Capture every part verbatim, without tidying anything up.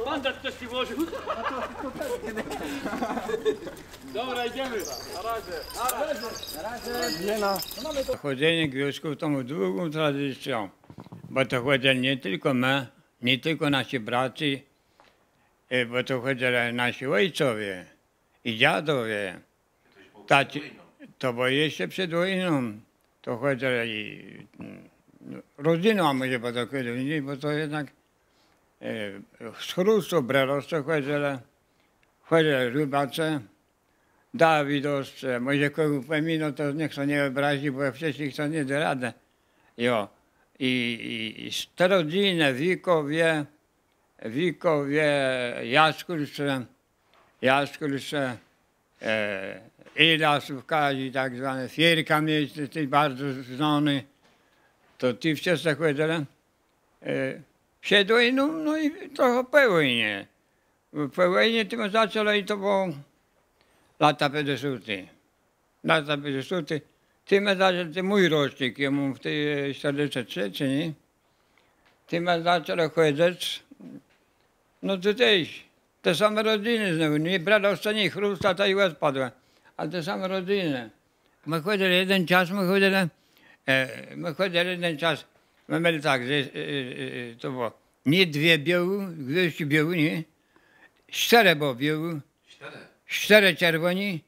Mandat ktoś ci włożył. Dobra, idziemy. Na razie. Chòdzenié gwiôzdków to mô długą tradicjã, bò to chòdzëlë nié tëlkò më, nié tëlkò naszi bracô, e, bò to chòdzëlë naszi òjcowie i dziadowie. Taczi, to bëło jesz przed wòjną. To chòdzëlë i, mm, rodzëna, a mòże bë to chòdzëlë, nié, bò to jednak, e, z Chrósców, Brelowscë chòdzëlë, chòdzëlë Rëbacë, Dawidowscë, mòże kògò pòminã, to niech to nie òbrazy, bò wszëtczich to nie dô radë. Jo. I, i, i te rodzënë, Wikòwie, Wikòwie, Jaskùlscë, Jaskùlscë, e, Ilasów, Kazi, tak zwany Fierka Mieczny, téż baro znóny. To ti wszëtcë chòdzëlë, e, przed wòjną, no i trochã pò wòjnie. Pò wòjnie tim zaczãlë i to bëło lata piãcdzesąté. Lata piãcdzesąté. Tim zaczãlë, ten mój rocznik, jô móm w ti, e, sztërdzescë trzë, nié? Tim zaczãlë chòdzëc. No to téż te same rodzënë znowù, nié? Brelowscë, nié, Chróscë, to ju òdpadłë. Ale te same rodzënë. Më chòdzëlë jeden czas, më chòdzëlë, e, më chòdzëlë jeden czas, më mielë tak, że, e, e, e, to bëło nié dwie biôłé, gwiôzdczi biôłé, nié? Sztërë bëło biôłé, sztërë czerwòné,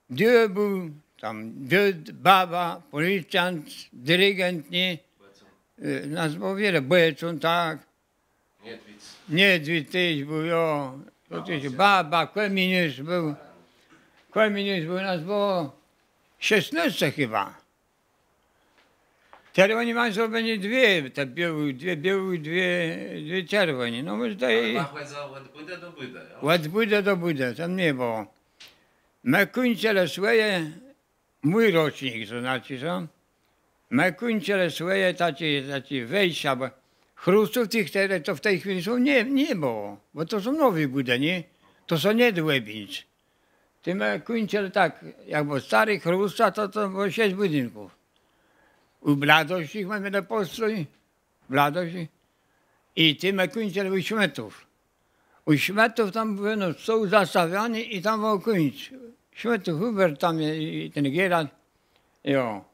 diôbéł, tam dżôd, baba, pòlicjant, dirigent, nié? E, nas bëło wiele, bòcón, tak. Niedwid. Niedwid téż béł, jo. To téż baba, kòminiôrz béł. Kòminiôrz béł, nas bëło szesnôsce chëba. Terô òni mają zrobioné dwie, te biôłé, dwie biôłé, dwie, dwie czerwòné. No mòże to... Ale i ma chòdza òd bùdë do bùdë, jo? Òd bùdë do bùdë, tam nie bëło. Më kùńczëlë swòje, mój rocznik, to znaczi, co? Më kùńczëlë swòje taczé, taczé wejscé, bò Chrósców tëch, chtërne to w ti chwilë są, nie, nie bëło, bò to są nowé bùdë, nié? To sã nie dô òbéńc. Tej më kùńczëlë tak, jak bëło stôré Chróscë, to, to bëło szesc bùdinków. Ù Bladowsczich më mielë pòstrój, Bladowsczi. I tej më kùńczëlë ù Szmëtów. Ù Szmëtów tam bëło, no, stół zastawióny i tam bëło kùńc. Szmëtów Hubert tam i, i ten Gerard. Jo.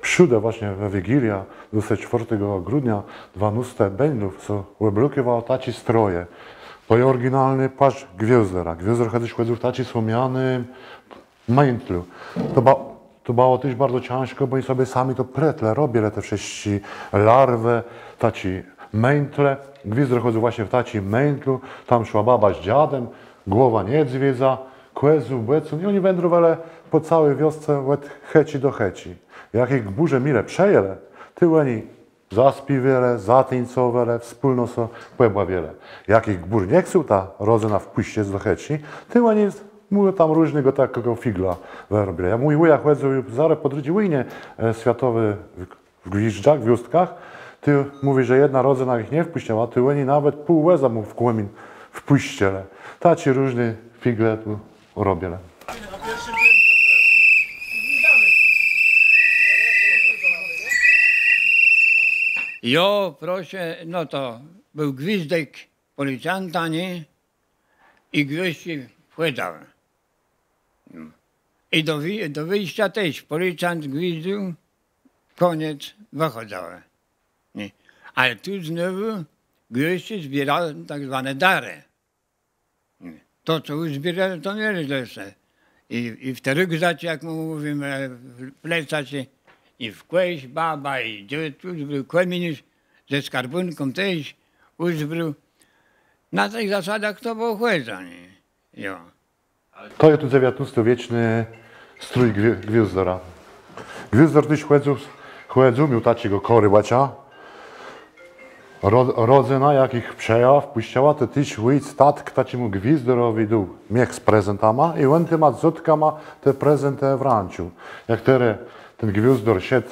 Przódë, własnie we Wigiliã, dwadzestégò czwiôrtégò grudnia, dwanôsce bénlów so òblôkôł taczé stroje. To je òriginalny płôszcz gwiôzdora. Gwiôzdor czedës chòdzył w taczim słomianym mãtlu. To ba-, to bëło téż baro cãżkò, bò òni sobie sami to pletlë, robilë te wszëtczé larwë, taczé mãtle. Gwiôzdor chòdzył własnie w taczim mãtlu, tam szła baba z dżadã, głowa niedzwiedza, kòzeł, bòcón i òni wãdrowelë pò całi wiosce òd chëczi do chëczi. Jak jich gbùrze mile przëjãlë, tej òni zaspiéwelë, zatuńcowelë, wspólno so pòbawilë. Jak jich gbùr nie chcôł ta rodzëna wpùscëc do chëczi, tej òni mù tam różnégò taczégò figla wërobilë. Jak mój wùja chòdzył zarô pò drëdżi wòjnie, e, swiatowi w, w Gwiżdżach, w Gwiôzdkach, tej mówi, że jedna rodzëna jich nie wpùscëła, tej òni nawet pół wòza mù w kòmin wpùscëlë. Taczé różné figle tu robilë. Jo, proszã, no to béł gwizdek pòlicjanta, nié? I gwiôzdczi wchòdzałë. I do wi-, do wëjscô téż pòlicjant gwizdôł, kòniec, wëchòdzałë. Nié? Ale tu znowù gwizdczi zbiérelë tak zwóné darë. To, co ùzbiérelë, to mielë dlô se. I, i w te rëkzaczi, jak më mówimë, w plecaczi, i w kòsz baba, i dze tu béł kòminiôrz, ze skarbónką téż ùzbiérôł. Na tëch zasadach to bëło chòdzenié. Jo. To je tu dzewiãtnôstowieczny strój gwi-, gwiôzdora. Gwiôzdor téż chòdzył, chòdzył, miôł taczégò kòrëbôcza. Ro-, rodzëna, jak jich przëjãła, wpùscëła, to téż òjc, tatk taczémù gwiôzdorowi dôł miech z prezentama i òn tima dzôtkama te prezentë wrãcził. Jak terô ten gwiôzdor szedł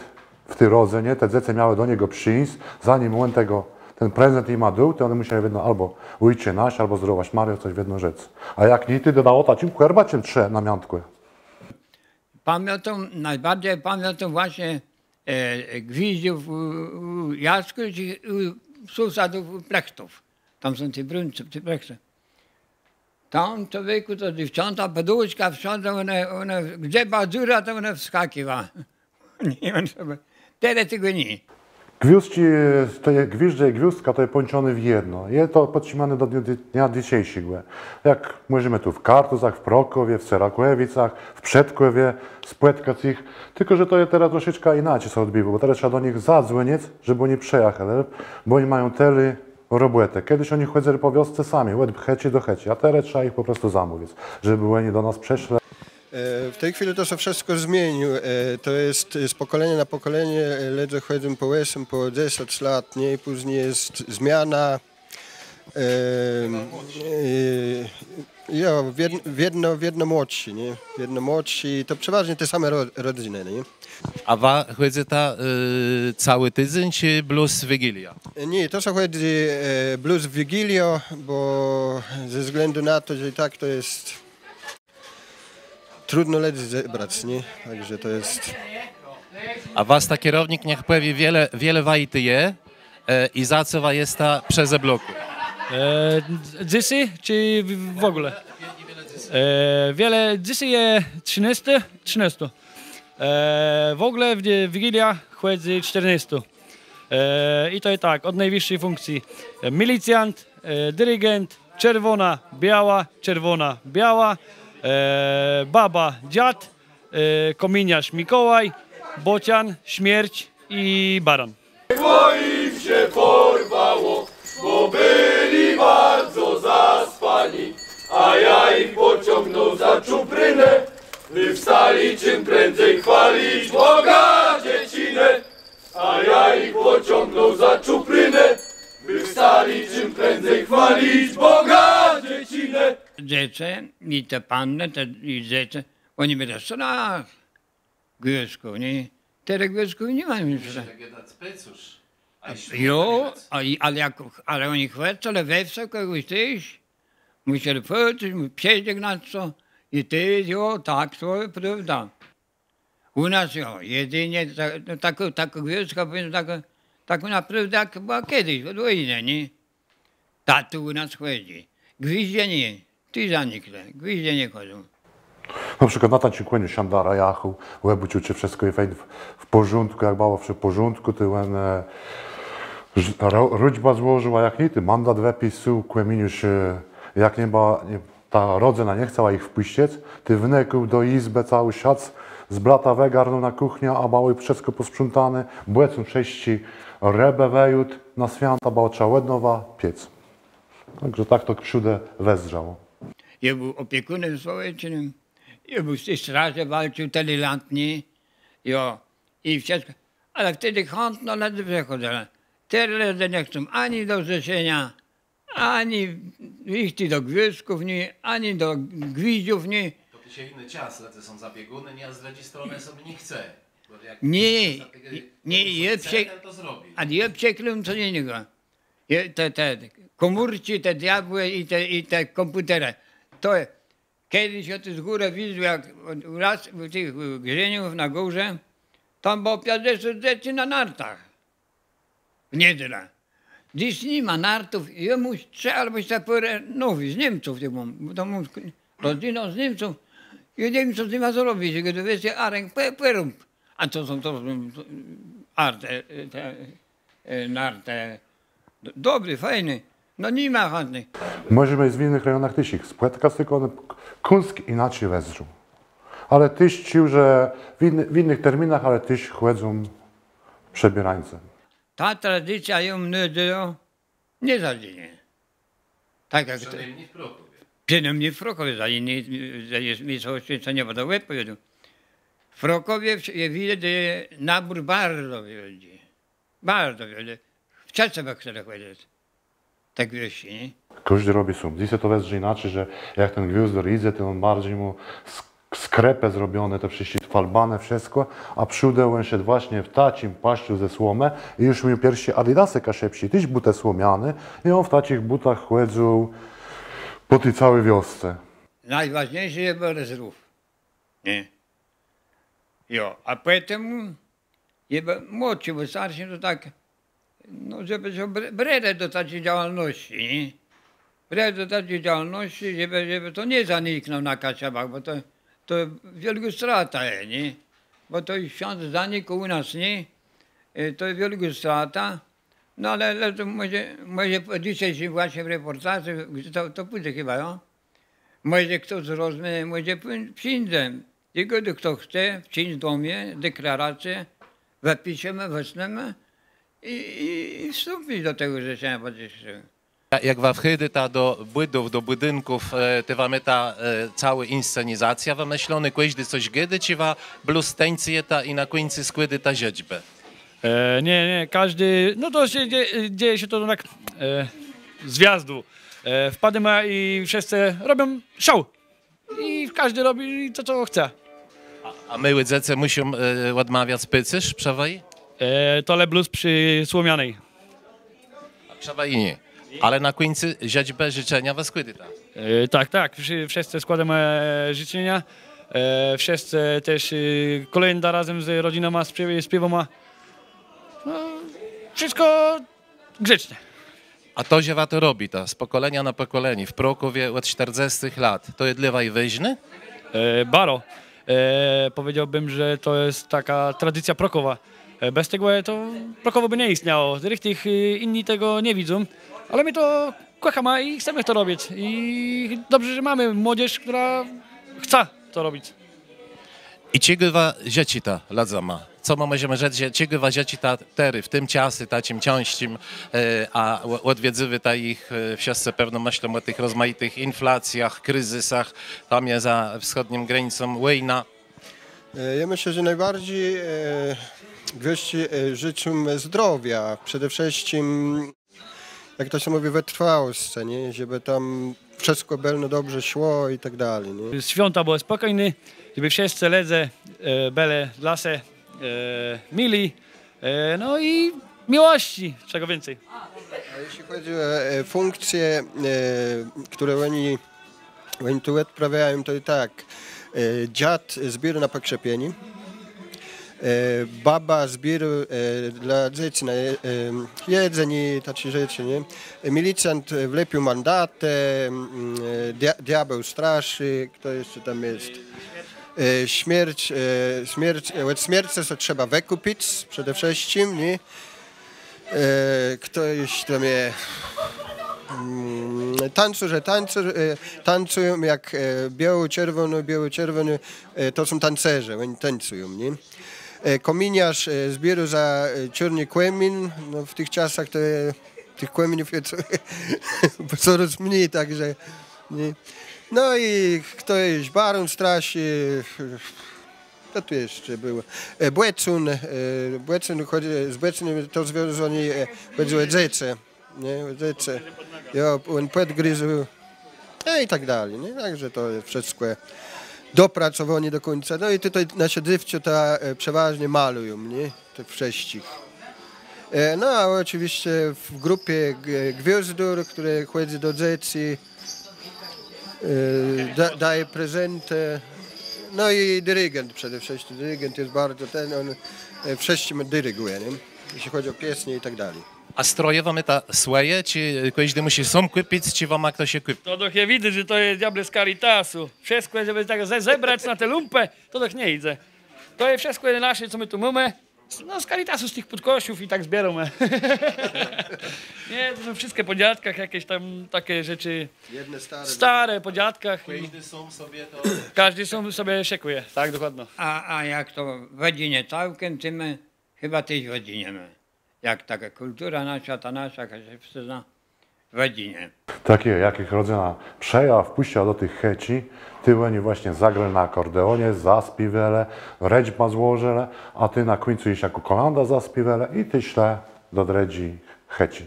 w ti rodzënie, te dzecë miałë do niegò przińc, zanim òn tegò, ten prezent jima dôł, to òne mùszałë wiedno abò Òjcze nasz, abò Zdrowaś Mario, cos wiedno rzec. A jak nié, tej dodałë taczim kòrëbôczã trzë na miãtkò. Pamiãtóm, nôbarżi pamiãtóm własnie, e, e, Gwiżdżów, u, u Jaskù, czë u sąsadów, u Plechtów. Tam są te Bruńce, te Plechtë. Tam, człowiekù, to dzéwczãta, pòdùszka, wszãdze òne, òne, gdze bëła dzura, to òne wskakiwałë. Nie wiém, co bë-, terô tegò ni. Gwiôzdczi, to je, gwiżdże i gwiôzdka to je pòłączoné w jedno. Je to pòdtrzimóné do dnia, dnia dzysészégò. Jak mòżemë tu w Kartuzach, w Prokòwie, w Serakòwicach, w Przedkòwie spòtkac jich. Tëlkò że to je terô troszeczkã jinaczi sã òdbiwô, bò terô trzeba do nich zadzwònic, żebë òni przëjachelë, bò òni mają tëli robòtë. Czedës òni chòdzëlë pò wiosce sami, òd chëczi do chëczi, a terô trzeba jich pò prostu zamówic, żebë òni do nas przëszlë. E, w tej chwili to sã wszëtkò zmieniło. E, to je, e, z pòkòleniô na pòkòlenié, e, lëdze chòdzą pò òsem, pò dzesãc lat, nié? Pózni je zmiana. E, e, jo, wiedno, wiedno, wiedno młodszi, nié? Wiedno młodszi, to przewôżnie te same ro-, rodzënë, nié? A wa chòdzyta, e, całi tidzéń, czë blós Wigiliã? E, nié, to sã chòdzy, e, blós w Wigiliã, bò ze wzglãdu na to, że i tak to je trudno lëdzy zebrac, nié? Tak że to je. A wasta kierownik niech pòwié, wiele, wiele waju tu je, e, i za co wa jesta przezeblokłi? E, dzysô, czë w, w ògóle? E, wiele, dzysô je trzënôsce, trzënôsce. E, w ògóle w, Wigiliã chòdzy sztërnôsce. E, i to je tak, òd nôwëższi fùnkcje. E, milicjant, e, dirigent, czerwònô, biôłô, czerwònô, biôłô, e, baba, dziad, e, kòminiôrz, Mikołaj, bòcón, smierc i baran. Bò jim sã pòrwało, bò bëlë baro zaspóny, a jô jich pòcygnął za czuprënã, bë wstelë czim prãdzy chwôlic Bòga dzecënã. A jô jich pòcygnął za czuprënã, bë wstelë czim prãdzy chwôlic Bòga dzecënã. Dzecë, i te pannë, te, i dzecë, òni mielë strach gwiôzdków, nié? Terô gwiôzdków ni ma ju. Mùszi tak gadac, pecusz. A jo, a i, ale jak, ale òni chwëcëlë we wsë kògòs téż, mùszelë chwëcëc, mù-, przeżegnac sã. I téż, jo, tak, to je prôwda. Ù nas, jo, jedënie ta-, no, takô, takô gwiôzdka, pòwiém, takô, takô naprôwdã, jak bëła czedës, òd wòjnë, nié? Ta tu ù nas chòdzy. Gwiżdże nié, tu zanikłë, gwiżdże nie chòdzą. Na przikłôd na taczim kòniu szandara jachôł, òbôcził, czë wszëtkò je fejn w, w pòrządkù, jak bëło w pòrządkù, tej òn, e, ż-, ro-, rôczbã złożił, a jak nié, tej mandat wëpisôł, kòminiôrz, e, jak nie bëła, nie, ta rodzëna nie chcała jich wpùscëc, tej wnëkôł do jizbë, całi szac z blata wëgarnął na kùchniã, a bëło ju wszëtkò pòsprzątóné, bòcón wszëtczé rëbë wëjôdł, na swiãta bëło trzeba òd nowa piec. Tak że tak to przódë wëzdrzało. Jô béł òpiekùnã społecznym, jô béł w ti strażë, walcził tëli lat, nié? Jo, i wszëtkò, ale wtedë chãtno lëdze przëchòdzëlë. Terô lëdze nie chcą ani do Zrzeszeniô, ani jich tu do gwiôzdków nié, ani do gwiżdżów nié. To téż jiny czas, lëdze są zabiegóny, nié, a z drëdżi stronë sobie nie chce. Bò jak nié, chce, nié, to chce, prze-, ten to zrobi. A jô przeklnął co jinégò. Je, te, te kòmórczi, te diôbłë i te, i te kòmpùterë. To czedës jô tu z górë widzôł, jak ù nas, ù tëch, ù Grzeniów na górze, tam bëło piãcdzesąt dzecy na nartach. W niedzelã. Dzys ni ma nartów, jô móm trzë abò sztërë pôrë nowi, z Niemców jô móm, bò to móm sk-, rodzënã z Niemców. Jô nie wiém, co z nima zrobic, jô gôdóm, wezmë arãg, pò-, pòrób. A to są, to są, to, a, te, te, e, nartë, do-, dobré, fejné. No ni ma chãtnëch. Mòżemë w jinëch rejonach téż jich spòtkac, tëlkò òne k-, kąsk jinaczi wëzdrzą. Ale téż czuł, że w jin-, w jinëch terminach, ale téż chòdzą przebierańce. Ta tradicjô, jô móm nôdzejã, nie zadżinie. Tak jak to. Przënômni w Prokòwie. Przënômni w Prokòwie, za jiné, za jiné miejscowòscë to nie bãdã òpòwiôdôł. W Prokòwie w-, je widzec, że nabór baro wiôldżi. Baro wiôldżi. Wszëtcë bë chcelë chòdzëc. Tak wiész, nié? Kòżdi robi sóm. Dzysô to wëzdrzi jinaczi, że jak ten gwiôzdór jidze, to òn barżi mô sk-, skrëpë zrobioné, to wszëtkò falbónë, wszëtkò, a przódë òn szedł własnie w taczim płaszczu ze słomë i ju miôł pierszé adidasë kaszëbsczé, téż bótë słomiané, i òn w taczich bótach chòdzył pò ti całi wiosce. Nôwôżniészi je béł zdrów. Nié? Jo, a pòtemù Żebë młodszim, bò starszim to tak, no, żebë sã br-, brelë do taczi działalnoscë, nié? Brelë do taczi działalnoscë, żebë, żebë to nie zaniknãło na Kaszëbach, bò to, to wiôlgô strata je, nié? Bò to ju sã zanikło ù nas, nié? E, to je wiôlgô strata. No ale, ale to mòże, mòże pò dzysészim waszim reportażu, to, to pùdze chëba, jo? Mòże chto zrozmieje, mòże pù-, przińdze. Czegò chto chce, przińc do mie, deklaracjã, wëpiszemë, wezniemë i, i, i wstąpic do tegò Zrzeszeniô Patriotów. Ja-, jak wa wchòdzyta do bùdów, do bùdinków, e, tej wa môta, e, całą inscenizacjã wëmëszloną, kòżdi cos gôdô, czë wa blós tańcëjeta i na kùńcu skłôdôta żëczbã? E, nié, nié, kòżdi, no to sã dze-, dzeje sã to tak, e, z wjazdu. E, wpôdómë i wszëscë robią show. I kòżdi robi to, co chce. A, a môłé dzecë mùszą, e, òdmawiac pôcérz przë waji? E, to le blós przë słomianej. A przë waji nié. Ale na kùńcu żëczbã, żëczenia wa skłôdôta. E, tak, tak, wszë-, wszëscë skłôdómë, e, żëczenia. E, wszëscë téż, e, kòlãdã razã z rodzënama spié-, spiéwómë. No, wszëtkò grzeczno. A to, że wa to robita z pòkòleniô na pòkòlenié w Prokòwie òd sztërdzestëch lat, to je dlô waju wôżné? E, baro. E, pòwiedzôłbëm, że to je takô tradicjô Prokòwa. E, bez tegò to Prokòwò bë nie jistniało. Richtich, e, jinny tegò nie widzą, ale më to kòchómë i chcemë to robic. I dobrze, że mómë młodzéż, chtërna chce to robic. I czegò wa żëczita lëdzóma? Co më mòżemë rzec, że czegò wa żëczita terô, w tim czasu taczim cãżczim, e, a ò-, òdwiedzywôta jich, e, wszëscë pewno mëszlą ò tëch rozmajitëch inflacjach, krizysach, tam je za wschòdną grańcą wòjna. E, jô mëszlã, że nôbarżi, e, gwiôzdczi, e, żëczã zdrowiô, przede wszëtczim jak to sã mówi, wëtrwałoscë, nié? Żebë tam wszëtkò bëlno dobrze szło i tak dali, nié? Swiãta bëłë spòkójné, żebë wszëscë lëdze, e, bëlë dlô se, e, mili, e, no i miłoscë, czegò wicy. A jeśli chodzi o, e, funkcje, e, które oni Òni tu òdprôwiają to i tak. E, dziad zbiérô na pòkrzepienié. E, baba zbiérô, e, dlô dzecy na je-, e, jedzenié i taczé rzeczë, nié? E, milicjant, e, wlepiô mandatë, mm, e, dia-, diôbéł straszi, chto jesz tam je? E, smierc, e, smierc, e, òd smiercë sã trzeba wëkùpic przede wszëtczim, nié? E, chto jesz tam je? Mm, tańcérze, tańcérze, e, tańcëją jak, e, biôło-czerwòno, biôło-czerwòno, e, to są tańcérze, òni tańcëją, nié? E, kòminiôrz, e, zbiérô za, e, czôrny kòmin, no w tëch czasach to, e, tëch kòminów je co-, corôz mni, tak że, nié? No i chto jesz? Baron straszi, Co tu jesz bëło? E, bòcón, e, bòcón, chòdzy, z bòcónã to związóné, e, chòdzy ò dzecë, nié? Ò dzecë. Jo, òn pòdgrizł. No i tak dali, nié? Tak że to je wszëtkò dopracowóné do kùńca. No i tutaj nasze dzéwczãta, e, przewôżno malëją, nié? Tëch wszëtczich. E, no a òczëwiscë w grëpie g-, gwiôzdór, chtëren chòdzy do dzecy, e, da-, dôwô prezentë. No i dirigent przede wszëtczim. Dirigent je baro ten, òn, e, wszëtczim dirigùje, nié? Jeśli chòdzy ò piesnie i tak dali. A stroje wa môta swòje, czë kòżdi mùszi sóm kùpic, czë wama chtos je kùpi? To doch je widzec, że to je diôbéł z Caritasu. Wszëtkò, żebë tak ze-, zebrac na te lumpë, to doch nie jidze. To je wszëtkò nasze, co më tu mómë. No, z Caritasu, z tëch pòdkòszów i tak zbiéróm. Nié, to są wszëtkò pò dziadkach, jaczés tam taczé rzeczë. Jedne stôré. Stôré, pò dziadkach i Kòżdi sóm sobie to kòżdi sóm sobie szëkùje, tak, dokładno. A, a jak to w rodzënie całkã, tej më chëba téż w rodzënie më. Jak takô kùltura naszô, ta naszô kaszëbszëzna, w rodzënie. Tak je, jak jich rodzëna przëjãła, wpùscëła do tëch chëczi, tej òni własnie zagrelë na akòrdeónie, zaspiéwelë, rëczbã złożëlë, a tej na kùńcu jesz jakô kòlãda zaspiéwelë i tej szlë do drëdżi chëczi.